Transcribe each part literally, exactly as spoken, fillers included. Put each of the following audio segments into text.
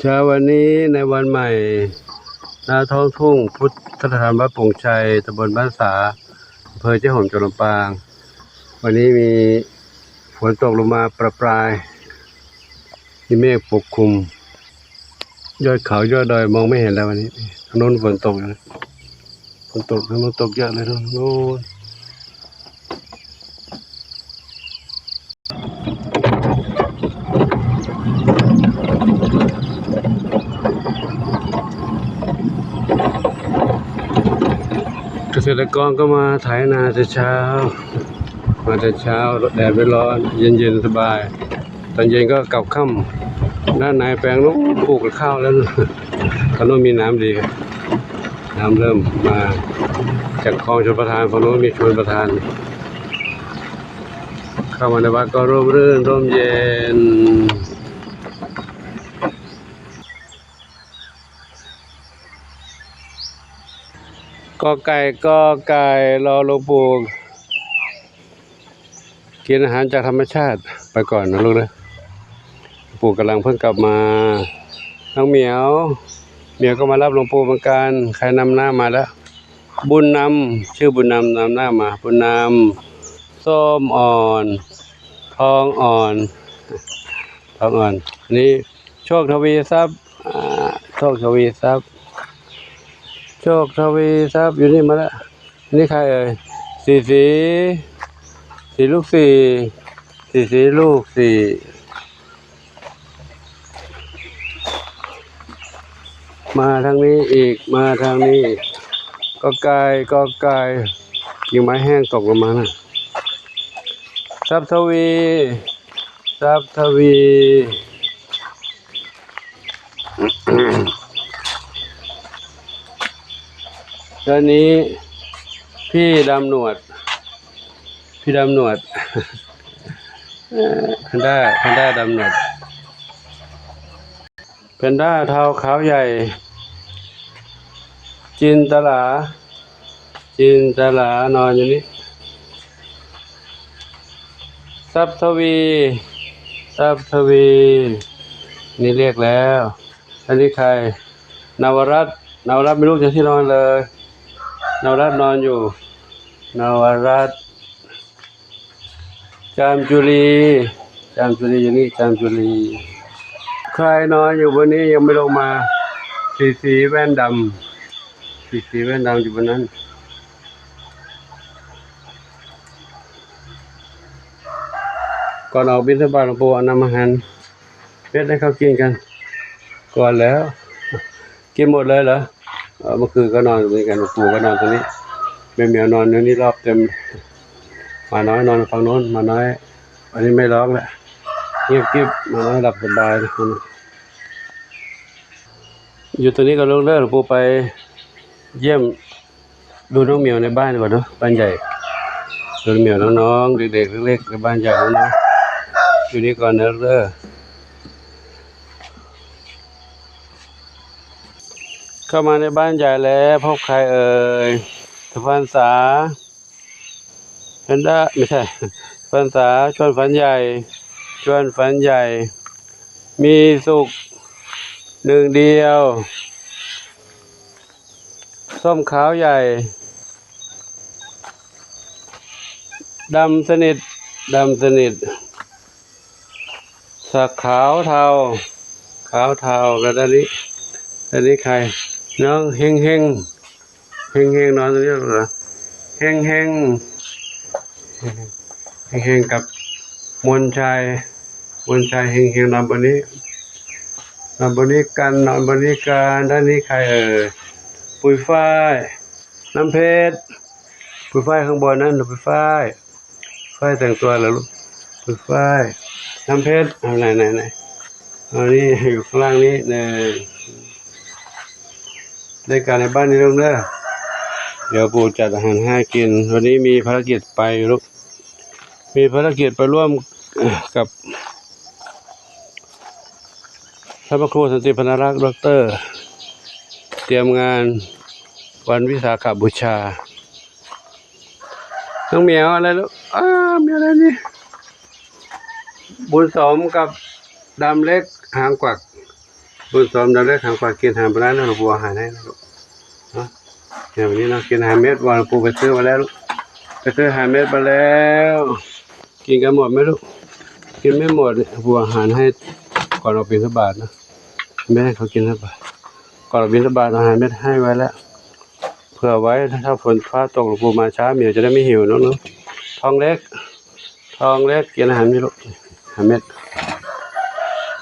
เช้าวันนี้ในวันใหม่ ณ ท้องทุ่งพุทธสถานวัดโป่งชัย ตำบลบ้านสา อำเภอเจ้าโหม จังหวัดลำปาง วันนี้มีฝนตกลงมาประปราย มีเมฆปกคลุม ยอดเขายอดดอยมองไม่เห็นแล้ววันนี้ ทางโน้นฝนตกอยู่นะ ฝนตก ทางโน้นตกเยอะเลย ทางโน้น เกษตรกรก็มาไถนาแต่เช้า มาแต่เช้า แดดไม่ร้อน เย็นๆ สบาย ตอนเย็นก็กลับค่ำ ด้านในแปลงนู้นปลูกข้าวแล้วนะ ตอนนู้นมีน้ำดี น้ำเริ่มมาจากคลองชลประทาน ฝั่งนู้นมีชลประทาน เข้ามาในวัดก็ร่มรื่นร่มเย็น กอไก่ กอไก่ รอหลวงปู่กินอาหารจากธรรมชาติ ไปก่อนนะลูกนะ หลวงปู่กำลังเพิ่งกลับมา น้องเหมียว เหมียวก็มารับหลวงปู่เหมือนกัน ใครนำหน้ามาแล้ว บุญนำ ชื่อบุญนำ นำหน้ามา บุญนำ ส้มอ่อน ทองอ่อน ทองอ่อน อันนี้ โชคทวีทรัพย์ อ่า โชคทวีทรัพย์ โชคทวีทรัพย์ อยู่นี่มาแล้ว อันนี้ใครเอ่ย สี่สี สี่ลูกสี่ สี่สีลูกสี่ มาทางนี้อีก มาทางนี้อีก กอไก่ กอไก่ กิ่งไม้แห้งตกลงมานะ ทรัพย์ทวี ทรัพย์ทวี ด้านนี้ พี่ดำหนวด พี่ดำหนวด เอ่อ แพนด้า แพนด้าดำหนวด แพนด้าเทาขาวใหญ่ จินตลา จินตลานอนอยู่นี่ ทรัพย์ทวี ทรัพย์ทวี นี่เรียกแล้ว อันนี้ใคร นวรัตน์ นวรัตน์ไม่รู้จะที่นอนเลย นวรัตน์นอนอยู่ นวรัตน์ จามจุลี จามจุลีอยู่นี่ จามจุลี ใครนอนอยู่บนนี้ยังไม่ลงมา สีสีแว่นดำ สีสีแว่นดำอยู่บนนั้น ก่อนออกบิณฑบาตหลวงปู่เอาน้ำอาหารเม็ดให้เขากินกัน ก่อนแล้ว กินหมดเลยเหรอ เอ่อ เมื่อคืนก็นอนตรงนี้กัน หลวงปู่ก็นอนตรงนี้ แม่เหมียวนอนอยู่นี่รอบเต็ม หมาน้อยนอนฝั่งโน้น หมาน้อย อันนี้ไม่ร้องแล้ว เงียบกริบ หมาน้อยหลับสบายเลย อยู่ตรงนี้ก็ลงเลิก หลวงปู่ไปเยี่ยม ดูน้องเหมียวในบ้านก่อนเนาะ บ้านใหญ่ ดูน้องเหมียวน้องๆ เด็กๆ เล็กๆ ในบ้านใหญ่แล้วนะ อยู่นี่ก่อนนะเด้อ เข้ามาในบ้านใหญ่แล้ว พบใครเอ่ย สุพรรณษา แพนด้า ไม่ใช่ สุพรรณษา ชวนฝันใหญ่ ชวนฝันใหญ่ มีสุขหนึ่งเดียว ส้มขาวใหญ่ ดำสนิท ดำสนิท สักขาวเทา ขาวเทา แล้วด้านนี้ ด้านนี้ใคร น้องเฮงเฮง เฮงเฮงนอนตรงนี้เหรอ เฮงเฮง เฮงเฮงกับมนชัย มนชัย เฮงเฮงนอนบนนี้ นอนบนนี้กัน นอนบนนี้กัน ด้านนี้ใครเอ่ย ปุยฝ้าย น้ำเพชร ปุยฝ้ายข้างบนนั่น ปุยฝ้าย ฝ้ายแต่งตัวเหรอลูก ปุยฝ้าย น้ำเพชร เอาไหนไหนไหน เอานี่อยู่ข้างล่างนี้หนึ่ง เล่นกันในบ้านนี้ลูกเด้อ เดี๋ยวปู่จัดอาหารให้กิน วันนี้มีภารกิจไปลูก มีภารกิจไปร่วม กับ พระครูสันติพนรักษ์ ด็อกเตอร์ เตรียมงานวันวิสาขบูชา น้องเหมียวอะไรลูก อ้า มีอะไรนี่ บุญสมกับดำเล็กหางกวัก คุณซ้อมดาวเลือกทางขวากินอาหารไปแล้วนะ หลวงปู่เอาอาหารให้นะลูก เนาะ อย่างวันนี้เนาะ กินอาหารเม็ด วันหลวงปู่ไปซื้อมาแล้วลูก ไปซื้ออาหารเม็ดมาแล้ว กินกันหมดไหมลูก กินไม่หมด หลวงปู่เอาอาหารให้ ก่อนออกบิณฑบาตนะ ไม่ให้เขากินสักบาท ก่อนออกบิณฑบาตเอาอาหารเม็ดให้ไว้แล้ว เผื่อไว้ ถ้าฝนฟ้าตก หลวงปู่มาช้า เหมียวจะได้ไม่หิวเนาะ เนาะ ทองเล็ก ทองเล็ก กินอาหารไหมลูก อาหารเม็ด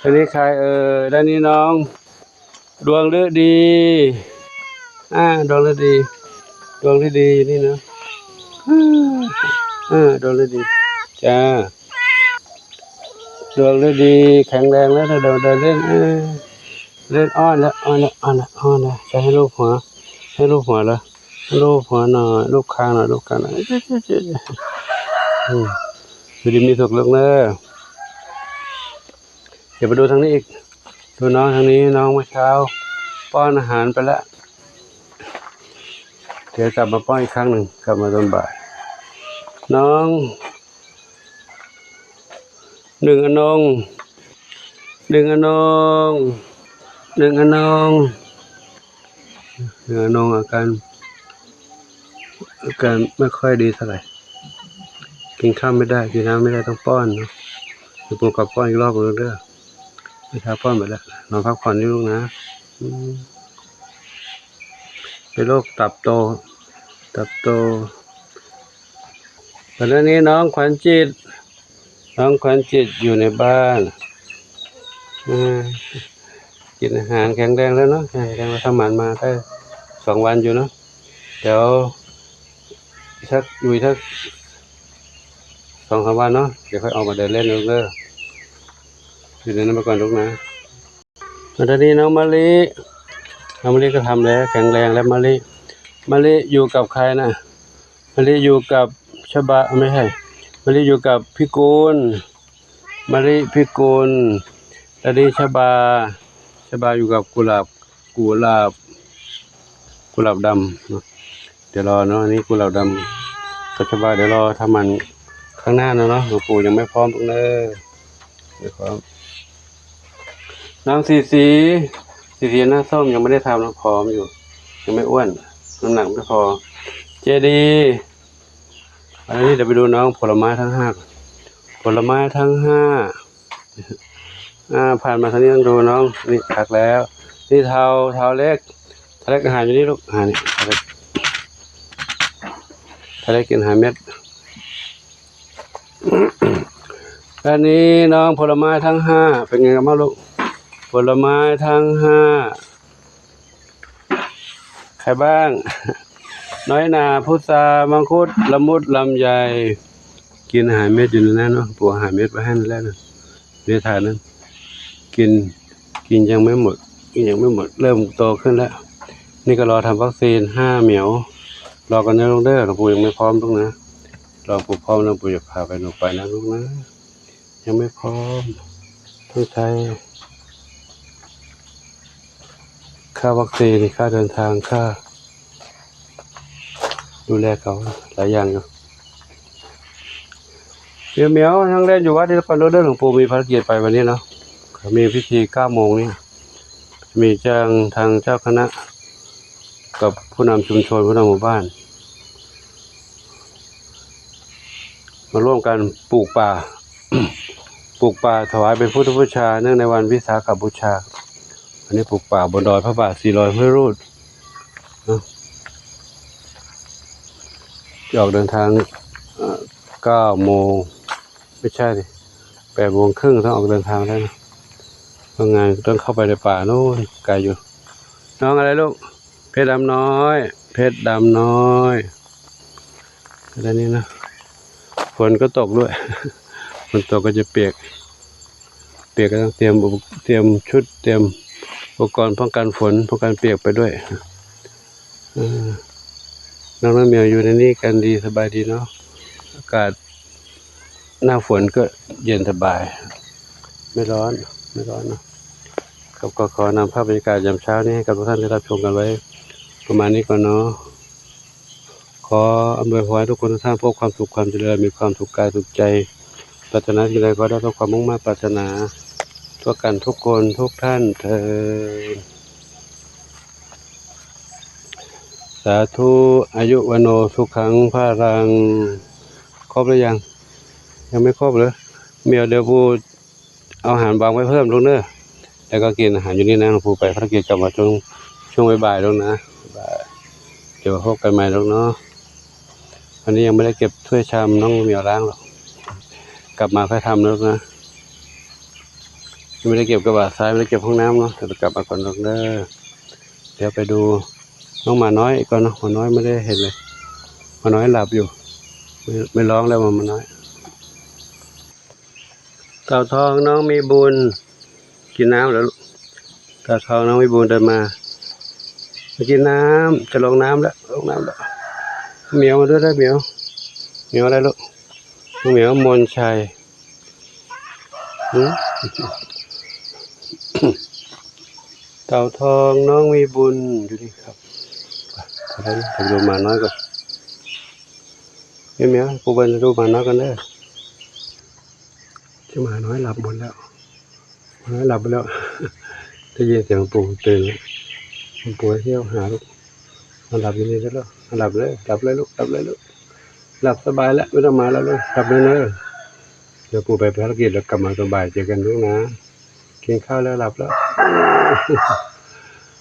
อันนี้ใครเอ่ย ด้านนี้น้อง ดวงฤดี อ่า ดวงฤดี ดวงฤดีอยู่นี่นะ อ่า ดวงฤดี จ้า ดวงฤดี แข็งแรงแล้วนะ เดิน เดินเล่น เออ เล่นอ้อนแล้ว อ้อนแล้ว อ้อนแล้ว อ้อนแล้ว จะให้ลูบหัว ให้ลูบหัวเหรอ ลูบหัวหน่อย ลูบคางหน่อย ลูบคางหน่อย อืม อยู่ดีมีสุขลูกเนอะ เดี๋ยวไปดูทางนี้อีก ดูน้องทางนี้ น้องเมื่อเช้า ป้อนอาหารไปแล้ว เดี๋ยวกลับมาป้อนอีกครั้งหนึ่ง กลับมาตอนบ่าย น้อง หนึ่งอนง หนึ่งอนง หนึ่งอนง หนึ่งอนง อาการ อาการไม่ค่อยดีเท่าไหร่ กินข้าวไม่ได้ กินน้ำไม่ได้ ต้องป้อนเนาะ เดี๋ยวปู่กลับป้อนอีกรอบนึงเด้อ เมื่อเช้าป้อนไปแล้ว นอนพักผ่อนอยู่ลูกนะ อืม เป็นโรคตับโต ตับโต ตอนนี้น้องขวัญจิต น้องขวัญจิตอยู่ในบ้าน อ่า กินอาหารแข็งแรงแล้วเนาะ แข็งแรงแล้ว ทำหมันมาได้สองวันอยู่เนาะ เดี๋ยวอีกสัก อยู่อีกสักสองสามวันเนาะ เดี๋ยวค่อยออกมาเดินเล่นลูกเด้อ อยู่ในนั้นไปก่อนลูกนะ แล้วตอนนี้น้องมะลิ น้องมะลิก็ทำแล้ว แข็งแรงแล้วมะลิ มะลิอยู่กับใครนะ มะลิอยู่กับชบา ไม่ใช่ มะลิอยู่กับพิกูล มะลิ พิกูล ตอนนี้ชบา ชบาอยู่กับกุหลาบ กุหลาบ กุหลาบดำเนาะ เดี๋ยวรอเนาะ อันนี้กุหลาบดำกับชบา เดี๋ยวรอทำหมันข้างหน้าเนาะ หลวงปู่ยังไม่พร้อมเนอะ เดี๋ยวพร้อม น้องสีสี สีสีหน้าส้มยังไม่ได้ทำนะ ผอมอยู่ ยังไม่อ้วน น้ำหนักไม่พอ เจดี อันนี้เดี๋ยวไปดูน้องผลไม้ทั้งห้าก่อน ผลไม้ทั้งห้า อ่า ผ่านมาทางนี้ต้องดูน้อง นี่พักแล้ว นี่เทา เทาเล็ก เทาเล็กอาหารอยู่นี่ลูก อาหารนี่ เทาเล็ก เทาเล็กกินอาหารเม็ด ด้านนี้น้องผลไม้ทั้งห้า เป็นไงกันบ้างลูก ผลไม้ทั้งห้า ใครบ้าง น้อยหนา พุทรา มังคุด ละมุด ลำไย กินอาหารเม็ดอยู่ในนั้นเนาะ ปู่เอาอาหารเม็ดไว้ให้นั่นแหละนะ ในถาดนั้น กิน กินยังไม่หมด กินยังไม่หมด เริ่มโตขึ้นแล้ว นี่ก็รอทำวัคซีนห้าเหมียว รอกันนะลูกเด้อ หลวงปู่ยังไม่พร้อมลูกนะ รอปู่พร้อมแล้วปู่จะพาไปหนูไปนะลูกนะ ยังไม่พร้อม ต้องใช้ ค่าวัคซีน ค่าเดินทาง ค่า ดูแลเขาหลายอย่างอยู่ เหมียวเหมียวยังเล่นอยู่วัดนี่ก่อนเด้อ หลวงปู่มีภารกิจไปวันนี้เนาะ มีพิธีเก้าโมงนี่ มีจ้างทางเจ้าคณะ กับผู้นำชุมชน ผู้นำหมู่บ้าน มาร่วมกันปลูกป่า ปลูกป่าถวายเป็นพุทธบูชา เนื่องในวันวิสาขบูชา อันนี้ปลูกป่าบนดอยพระบาทสี่ร้อยห้วยรูดเนาะ จะออกเดินทาง เอ่อ เก้าโมง ไม่ใช่ดิ แปดโมงครึ่งต้องออกเดินทางแล้วนะ ทำงานต้องเข้าไปในป่าโน่น ไกลอยู่ น้องอะไรลูก เพชรดำน้อย เพชรดำน้อย อะไรนี่นะ ฝนก็ตกด้วย ฝนตกก็จะเปียก เปียกก็ต้องเตรียมอุป- เตรียมชุด เตรียมอุปกรณ์ป้องกันฝน ป้องกันเปียกไปด้วย เออ น้องน้ำเหมียวอยู่ในนี้กันดี สบายดีเนาะ อากาศ หน้าฝนก็เย็นสบาย ไม่ร้อน ไม่ร้อนเนาะ ครับ ก็ขอนำภาพบรรยากาศยามเช้านี้ให้กับทุกท่านได้รับชมกันไว้ ประมาณนี้ก่อนเนาะ ขออำนวยพรให้ทุกคนทุกท่านพบความสุขความเจริญ มีความสุขกายสุขใจ ปรารถนาสิ่งใดขอได้สมความมุ่งมา่ปรารถนา ทั่วกันทุกคนทุกท่านเทอญ สาธุ อายุวโน สุขัง พลัง ครบหรือยัง ยังไม่ครบเลย เดี๋ยวเดี๋ยวปู่เอาอาหารวางไว้เพิ่มลูกเนอะ แล้วก็กินอาหารอยู่นี่นะ หลวงปู่ไปภารกิจกลับมาช่วง ช่วงบ่ายๆลูกนะ บ่าย เดี๋ยวพบกันใหม่ลูกเนาะ วันนี้ยังไม่ได้เก็บถ้วยชามน้องเหมียวล้างหรอก กลับมาค่อยทำลูกนะ ยังไม่ได้เก็บกระบะทราย ไม่ได้เก็บห้องน้ำเนาะ เดี๋ยวกลับมาก่อนลูกเด้อ เดี๋ยวไปดูน้องหมาน้อยก่อนเนาะ หมาน้อยไม่ได้เห็นเลย หมาน้อยหลับอยู่ ไม่ ไม่ร้องแล้วหมาน้อย เต่าทองน้องมีบุญ กินน้ำแล้วลูก เต่าทองน้องมีบุญเดินมา มากินน้ำ จะลงน้ำแล้ว ลงน้ำแล้ว เหมียวมาด้วยได้เหมียว เหมียวอะไรลูก เหมียวมนชัย หืม เต่าทองน้องมีบุญ อยู่นี่ครับ ไป ไปดูหมาน้อยก่อน เหมียวเหมียว ปู่ไปดูหมาน้อยกันเด้อ เจ้าหมาน้อยหลับหมดแล้ว หมาน้อยหลับไปแล้ว ได้ยินเสียงปู่ตื่นแล้ว ปู่เที่ยวหาลูก มาหลับอยู่นี่แล้ว หลับเลย หลับเลยลูก หลับเลยลูก หลับสบายแล้ว ไม่ต้องมาแล้วลูก หลับเลยเนอะ เดี๋ยวปู่ไปภารกิจแล้วกลับมาตอนบ่ายเจอกันลูกนะ กินข้าวแล้วหลับแล้ว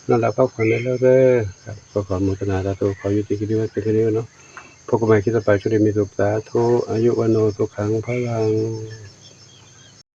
นอนหลับพักผ่อนได้แล้วเด้อ ครับ ก็ขออนุโมทนาสาธุ ขอยุติคลิปไว้เพียงเท่านี้เนาะ พบกันใหม่คลิปต่อไป ช่วงนี้มีสุข สาธุ อายุวโน สุขัง พลัง